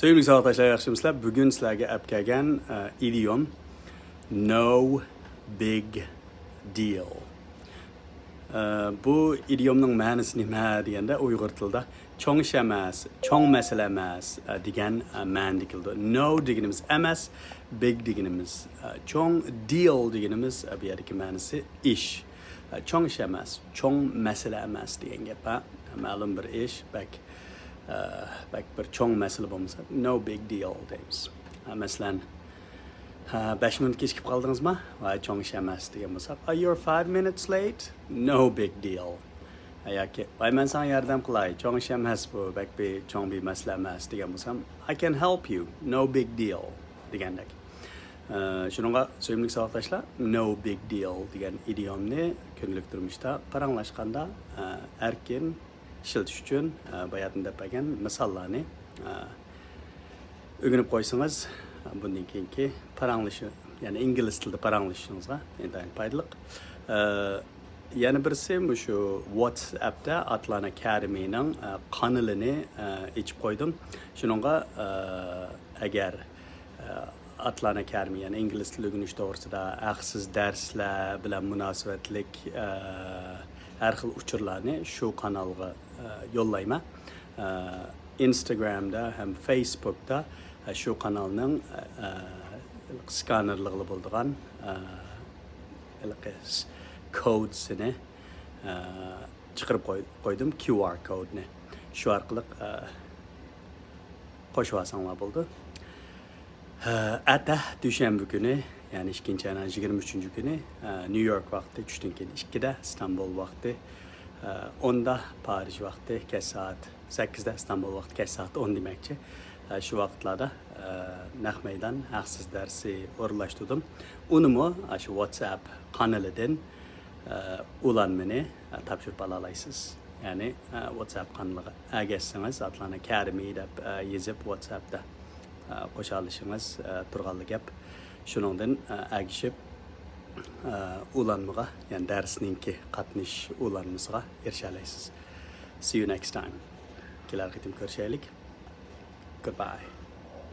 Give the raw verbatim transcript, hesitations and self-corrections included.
سۆيۈملۈك ساۋاقداشلار، ياخشىمۇسىلەر؟ بۈگۈن سىلەرگە ئەپ كەلگەن ئىدىيوم، no big deal. بۇ ئىدىيومنىڭ مەنىسى نېمە دېگەندە، ئۇيغۇر تىلىدا چوڭ ئىش ئەمەس، چوڭ مەسىلە ئەمەس دېگەن مەنىدە كېلىدۇ. No دېگىنىمىز ئەمەس، big دېگىنىمىز چوڭ، deal دېگىنىمىز بۇ يەردىكى مەنىسى ئىش. چوڭ ئىش ئەمەس، چوڭ مەسىلە ئەمەس دېگەن گەپ. ھە، مەلۇم بىر ئىش بەك، بەك بىر چوڭ مەسىلە بولمىسا، no big deal دەيمىز. ھە، مەسىلەن، ھە، بەش مىنۇت كېچىكىپ قالدىڭىزمۇ؟ ۋاي، چوڭ ئىش ئەمەس دېگەن بولساق، are you five minutes late? No big deal. ھە، ياكى، ۋاي، مەن ساڭا ياردەم قىلاي، چوڭ ئىش ئەمەس بۇ، بەك بىر چوڭ بىر مەسىلە ئەمەس دېگەن بولسام، I can help you, no big deal دېگەندەك. ئە، شۇنىڭغا سۆيۈملۈك ساۋاقداشلار، no big deal دېگەن ئىدىيومنى كۈندىلىك تۇرمۇشتا پاراڭلاشقاندا، ئە، ئەركىن ئىشلىتىش ئۈچۈن، ئە، باياتىن دەپ بەرگەن مىساللارنى، ئە، ئۆگىنىپ قويسىڭىز، بۇندىن كېيىنكى پاراڭلىشى-، يەنى ئىنگلىز تىلىدا پاراڭلىشىشىڭىزغا ئىنتايىن پايدىلىق. ئە، يەنە بىرسى، مۇشۇ ۋاتسئەپتە ئاتلان ئاكادېمىنىڭ، ئە، قانىلىنى، ئە، ئېچىپ قويدۇم. شۇنىڭغا، ئە، ئەگەر، ئە، ئاتلان ئاكادېمى، يەنى ئىنگلىز تىلى ئۆگىنىش توغرىسىدا ھەقسىز دەرسلەر بىلەن مۇناسىۋەتلىك، ئە، ھەر خىل ئۇچۇرلارنى شۇ قانالغا، ئە، يوللايمەن. ئە، ئىنستاگرامدا ھەم فېيسبۇكتا، ئە، شۇ قانالنىڭ، ئە، سكانېرلىغىلى بولىدىغان، ئە، ھېلىقى س-، كودسىنى، ئە، چىقىرىپ قوي-، قويدۇم، كيۇ ئار كودنى. شۇ ئارقىلىق، ئە، قوشۇۋالساڭلار بولىدۇ. ھە، ئەتە دۈشەنبە كۈنى، يەنى ئىككىنچى ئاينىڭ يىگىرمە ئۈچىنچى كۈنى، ئە، نيۇ يورك ۋاقتى چۈشتىن كېيىن ئىككىدە، ئىستانبۇل ۋاقتى، ئە، ئوندا، پارىژ ۋاقتى كەچ سائەت سەككىزدە، ئىستانبۇل ۋاقتى كەچ سائەت ئون دېمەكچى. ئە، شۇ ۋاقىتلاردا، ئە، نەق مەيدان ھەقسىز دەرسى ئورۇنلاشتۇردۇم. ئۇنىمۇ، ئە، شۇ ۋاتسئەپ قانىلىدىن، ئە، ئۇلانمىنى، ئە، تاپشۇرۇپ ئالالايسىز. يەنى، ئە، ۋاتسئەپ قانىلىغا ئەگەشسىڭىز، ئاتلان ئاكادېمى دەپ، ئە، يېزىپ ۋاتسئەپتا، ئە، قوشالىشىڭىز، ئە، تۇرغانلا گەپ. شۇنىڭدىن، ئە، ئەگىشىپ، ئە، ئۇلانمىغا، يەنى دەرسنىڭكى قاتنىشىش ئۇلانمىسىغا ئېرىشەلەيسىز. See you next time. كېلەر قېتىم كۆرۈشەيلىك. Goodbye.